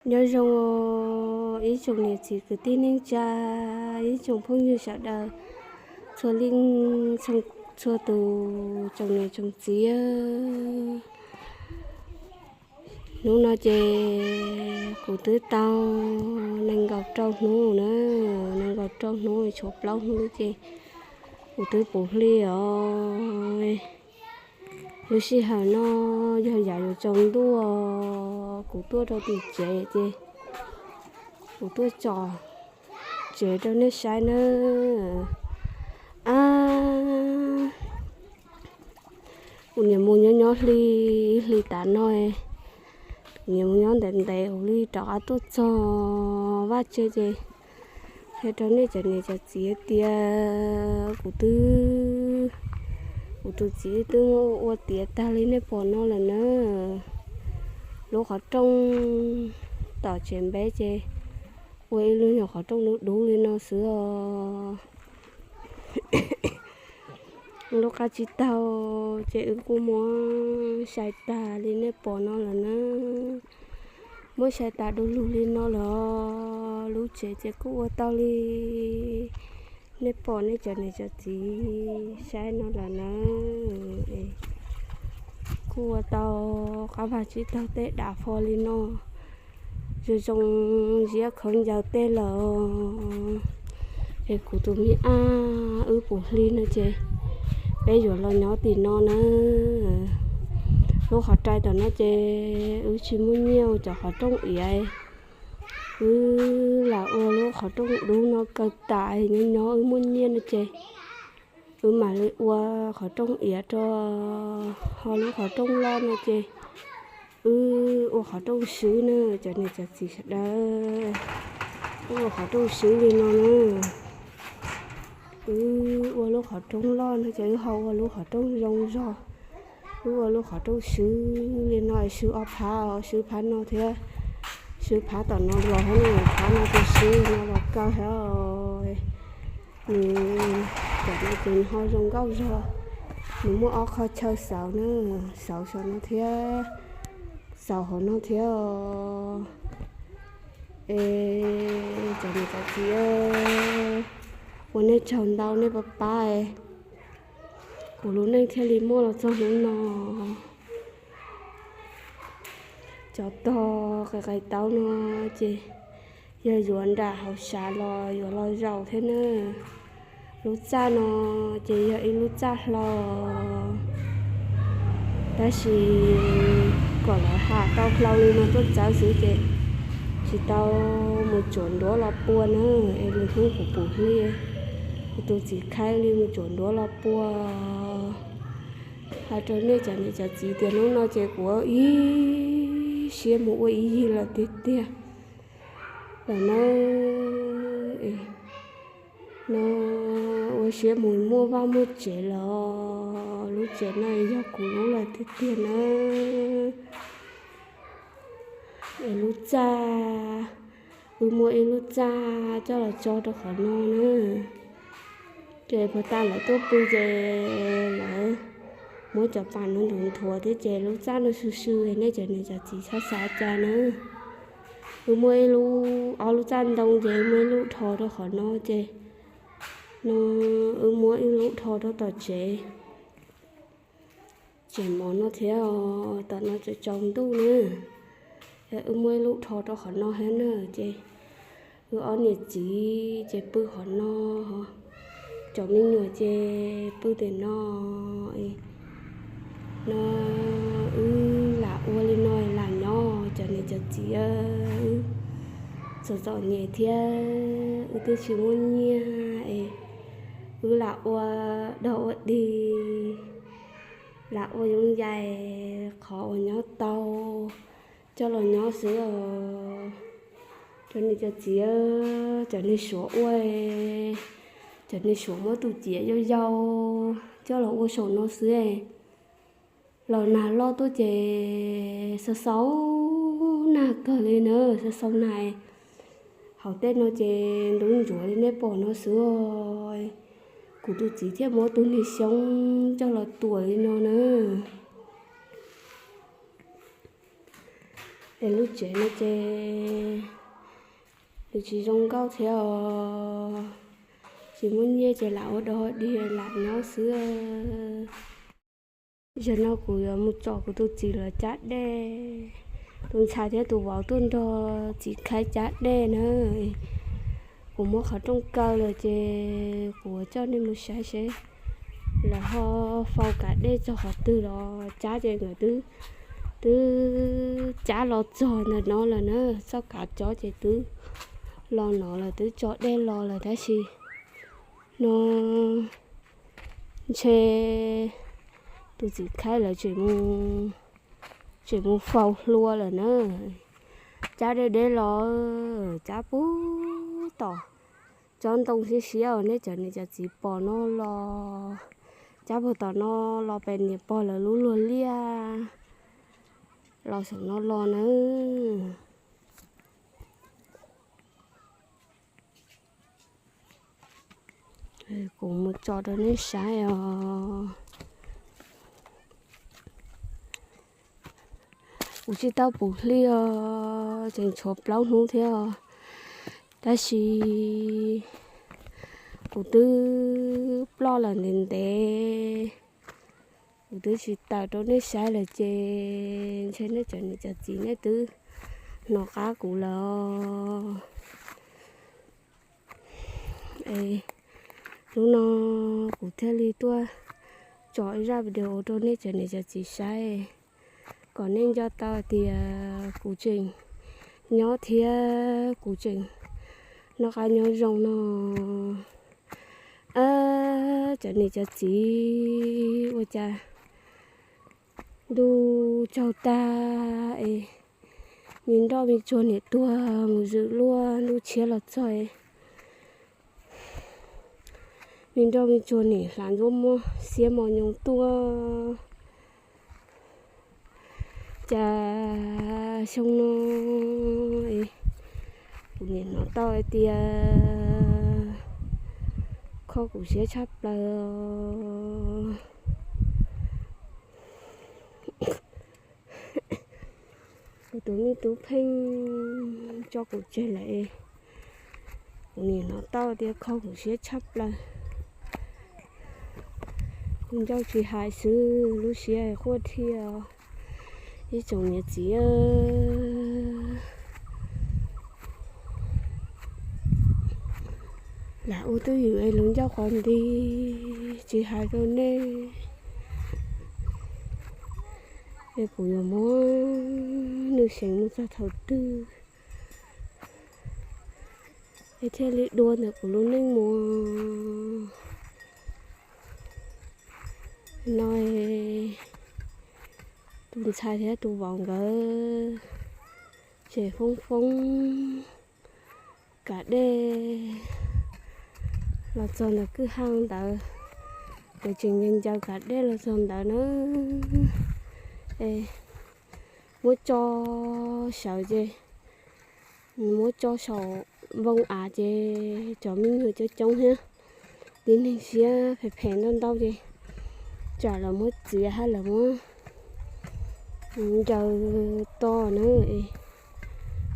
Nyob zoo ib tsoom niam txiv kwv tij neej tsa, ib tsoom phooj ywg sawv daws, txhua leej txhua tus tsoom niam tsoom txiv. Hnub no ces kuv twb tau nees nkaum rau hnub na, nees nkaum rau hnub tshuav plaub hnub ces kuv twb puv hli os. Lub sij hawm no yog yav yuav tsaus ntuj, kuv tuaj rau tim tsev ces kuv tuaj tsom tsev rau nej saib nawb. A, kuv niam mus nyob nyob hli, hli tas no, kuv niam mus nyob ntev ntev, kuv li rov qab tuaj txog vaj tse ces qhia rau nej cov niam cov txiv tias kuv twb, kuv tus txiv twb muab ua tiav tag li nej pom no lawm na. Lub qhov rooj tom tsev npeb ces ua ib lub nyuag qhov rooj dub dub li no xwb os. Lub qab tsib taug ces wb kuj muab sai tas li nej pom no lawm na. Muab sai tas du lug li no lawm, lub tsev ces kuj ua tau li nej pom nej cov niam cov txiv saib no lawm na. Kuj ua tau qab vag tsib taug tej dav fo li no, zoo zoo ziab khaub ncaws tej lawm. Es kuv tus me ab wb puv hli no ces peb yuav los nyob tim no na. Lub qhov rai tom no ces wb tsis muaj nyiaj ua cov qhov rooj iav, wb lam ua lub qhov rooj dub no kaw tas, nyob nyob wb muaj nyiaj no ces wb mam li ua qhov rooj iav rau, ho lub qhov rooj loj no ces wb ua qhov rooj swb na, cov niam cov txiv sawv daws. Wb ua qhov rooj swb li no na. Wb ua lub qhov rooj loj no ces wb ho ua lub qhov rooj zoo zog. Wb ua lub qhov rooj swb li no, swb ob phab, swb phab no thiab, swb phab tom no los, phab no ces swb no los kaw thiab. Nws, cov no ces nws ho zoo nkauj zog, nws muaj ob qho chaw xauv na, xauv saum no thiab, xauv hauv no thiab. Es cov niam cov txiv, ua nej tsaug ntau nej pab pab, kuv lub neej thiaj li muaj los txog hnub no. Cov tog qe qe taub no ces yog yuav nram hauv sav los yuav los zaum thiab na. Lub txaj no ces yog ib lub txaj hlau, tab sis kom lawv ham tau hlau li no tuaj txawb xwb ces tsis tau mus tsuam nruab los pua na. Es lwm hnub kuv puv hli, kuv tus txiv khaib li mus tsuam nruab los pua. Hais rau nej cov niam cov txiv tias hnub no ces kuv ib siab mus ua ib yig lawm tiag tiag lawm na. No ua siab mus muaj vaj muaj tsev lawm, lub tsev no yog kuv lub lawm tiag tiag na. Es lub txaj, wb muab ib lub txaj coj los tso rau qhov no na. Ces puag ta lawv tuaj pw ces lawv muab cov pas no nthuav nthuav thiab ces lub txaj no sw sw, nej cov niam cov txiv txhob xav cas na. Wb muab ib lub, ob lub txaj ntoo ces wb muab ib lub dhos rau qhov no ces, no wb muab ib lub dhos rau tom tsev, tsev mov no thiab, tom no tseem tsaus ntuj na. Wb muab ib lub dhos rau qhov no thiab na, ces wb ob niam txiv ces pw qhov no, cov me nyuam ces pw tim no. No wb lam ua li no lam nyob cov niam cov txiv, wb txom txom nyem thiab wb twb tsis muaj nyiaj es wb lam ua dog ua dig, lam ua yoov yais qhov uas nyob tau coj los nyob xwb os. Cov niam cov txiv, cov niag suav ua, cov niag suav muab tus ciav yau yau coj los ua saum no xwb. Los nag loj tuaj ces xau xau nag kawg li na, xau xau nag. Hauv tej no ces ntub ntsuav li nej pom no xwb os. Kuv tus txiv thiaj muab tus niag xyoob coj los tuam li no na. Es lub tsev no ces nws tsis zoo nkauj thiab os, tsis muaj nyiaj ces lam ua dog dig lam nyob xwb. Zaum no kuv yuav mus tsom kuv tus txiv lawv cab dej. Tus ntxhais thiab tus vauv tuaj nrog txiv Khaib cab dej na. Kuv muab qhov rooj kaw lawm ces kuv yuav coj nej mus saib seb lawv ho faus kav dej txog qhov twg los cab ces nkawd twb, twb cab los txog ntawm no lawm na. Txoj kav cob ces twb los no lawm, twb tso dej los lawm tab sis no ntshe tus txiv Khaib lawv tseem mus faus hlua lawm na. Cab deb deb los, cab puag tom tsob ntoo siab siab uas nej cov niam cov txiv pom no los, cab puag tom no los pem niam pog lawv lub luag liaj los saum no los na. Kuv mus tso rau nej saib os. Kuv tsis tau puv hli os, tseem tshuav plaub hnub thiab os. Tab sis kuv twb ploj lawm ntev ntev, kuv twb tsis tawm rau nej saib lawm ces ntshe nej cov niam cov txiv nej twb hnov qab kuv lawm. Es hnub no kuv thiaj li tuaj tso ib zaj video rau nej cov niam cov txiv saib, kom nej nco tau tias kuv tseem nyob thiab kuv tseem noj qab nyob zoo no. Cov niam cov txiv, ua cas ntuj tsaug tag es me nroj me tsuag nim tuag mus zwm luaj, ntuj tshiab los txog es me nroj me tsuag nim hlav ntsuab muab xiab mos nyoos tuaj. Cas xyoo no es kuv nim hnov tau hais tias kho kuv siab tshaj plaws. Kuv tus me tub pheej tso kuv tseg lawm es kuv nim hnov tau tias kho kuv siab tshaj plaws. Kuv ncauj tsis hais xwb, lub siab quaj thiab. Ib tsoom niam txiv, lam ua twj ywm es lub ncauj qhov nti tsis hais rau nej, es kuv yuav muab nws seev mus txog thaum twg es thiaj li dua ntawm kuv lub neej mus. No tus ntxhais thiab tus vauv nkawd tseem foob foob kav dej los txog ntawm kwj ha ntawd, nkawd tseem ncaws ncaws kav dej los txog ntawd na. Es muab tso sawv ces, muab tso saum npoo av ces cov me nyuam coob coob thiab, tib neeg siab phem phem ntau ntau ces tsam lawv muab txiav hab lawv muab ncaws to na,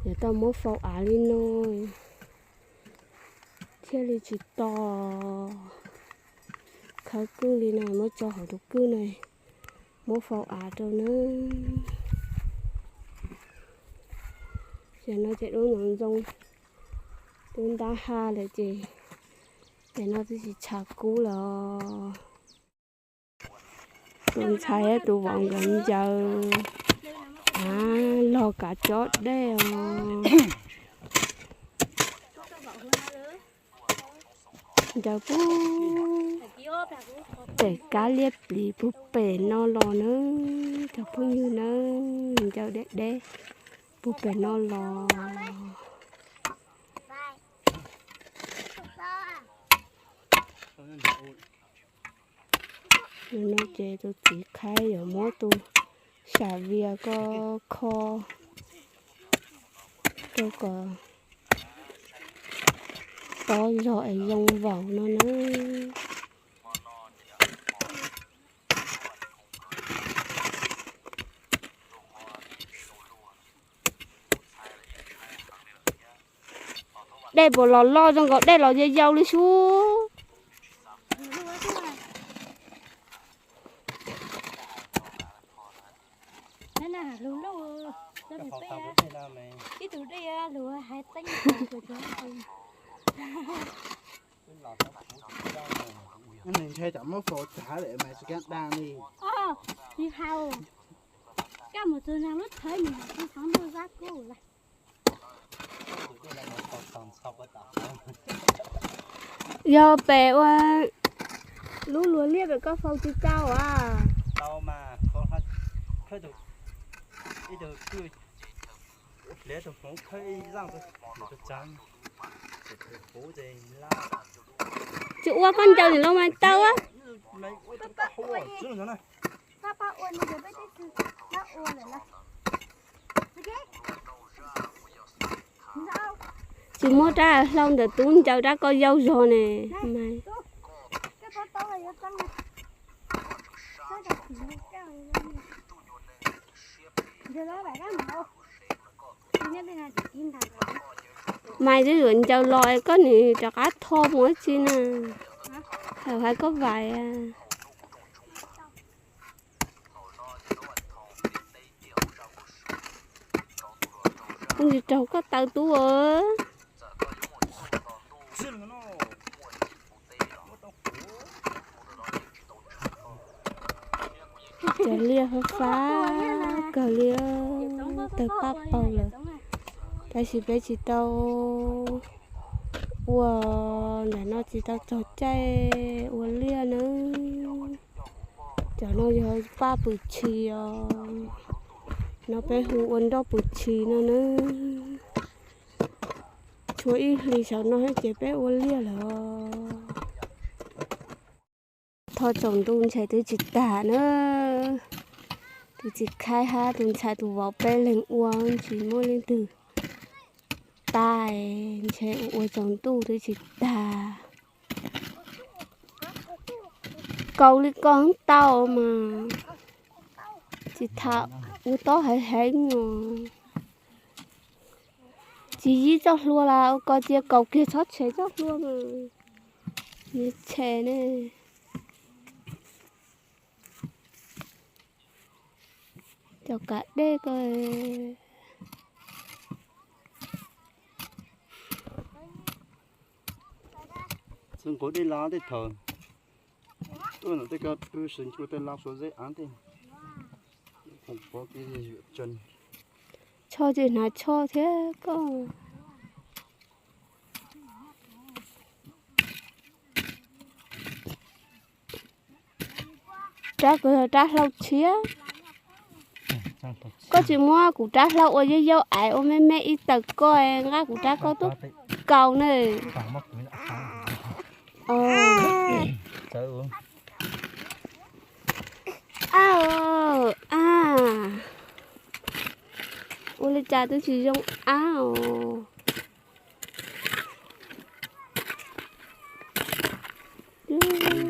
yuav tau muab faus av li no thiaj li tsis to. Khawb kwj li no muab tso hauv tus kwj no, muab faus av rau na. Tam no ces dub ntxoov ntxoo, dub ntab ha lawm ces tam no twb tsis tshav kub lawm. Tus ntxhais thiab tus vauv nkawd ncaws av log kav cob dej os. Ncaws puag pem kab liab pliv puag pem no los na, cov phooj ywg na, ncaws deb deb puag pem no los. Nim no ces tus txiv qhaib yuav muab tus sam vias ko kho rau kom tob zog es zoo vaus no na. Dej puas los loj zoo nkaus, dej los yau yau li sub. Nws ntshai tsam muab faus tag lawm mas tsis kam dag li. Koj mus txog nag lub thawv nws hais tau qhov ntuj zab kub lawm. Yog pem ua lub luag liaj pem koj faus tsis tau a? Tsis ua koj ncaws nws los mas tau a. Tsis muab rab hlau ntawm tub ncaws rab koj yau zog ne. Maiv, twb yuav ncaws los es koj nim rov qab tho mus ua tsi na. Thaum hais koj vais. Kuv ntsis raug koj taw tub. Cov liaj fab fab kawg li, tawg paj paug lawm. Tab sis peb tsis tau ua, ntawm no tsis tau txog caij ua liaj nawb. Cov no yog paj pwm tshis os, no peb hu ua nroj pwm tshis no nawb. Tshuav ib hlis saum no ces peb ua liaj lawm. Tho tsaus ntuj ntshe twb tsis tag na. Tus txiv khaib hab tus ntxhais tus vauv peb leeg ua ntsis muaj leej twg tag, ntshe ua ua tsaus ntuj twb tsis tag. Kaus li ko tau mas tsis tham ua tob heev heev os. Tsis yib txoj hlua las ua ko cia kaus kiag txhob tshem txoj hlua mas. Nws tshem ne. Cov kav dej ko. Txwv nqus dej los tej thaum tuaj ntawm tej ko pw sawv ncu tej los suav zeb av tej. Tsho tsis hnav tsho thiab koj. Rab ko yog rab hlau tshiab. Koj tsis muab kuv rab hlau ua yau yau aiv ua me me ib tawm koj nqa kuv rab koj tuaj kaus na. Ab, ab. Ua li cas twb tsis zoo ab os.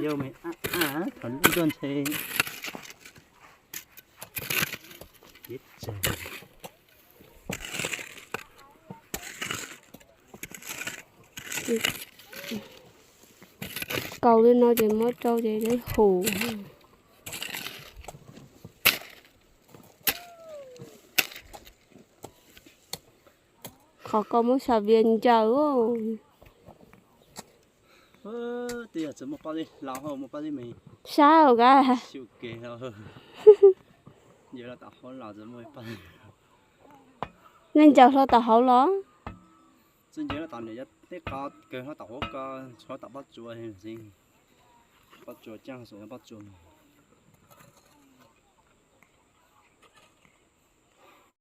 Yau me ab ab, thaum ntsuag ntshe kev tsawg. Kaus li no ces muab rau ces lawv hum. Qhov ko muab xav vias ncaws. Sab os ka. Nej ncaws hlo tom hauv los?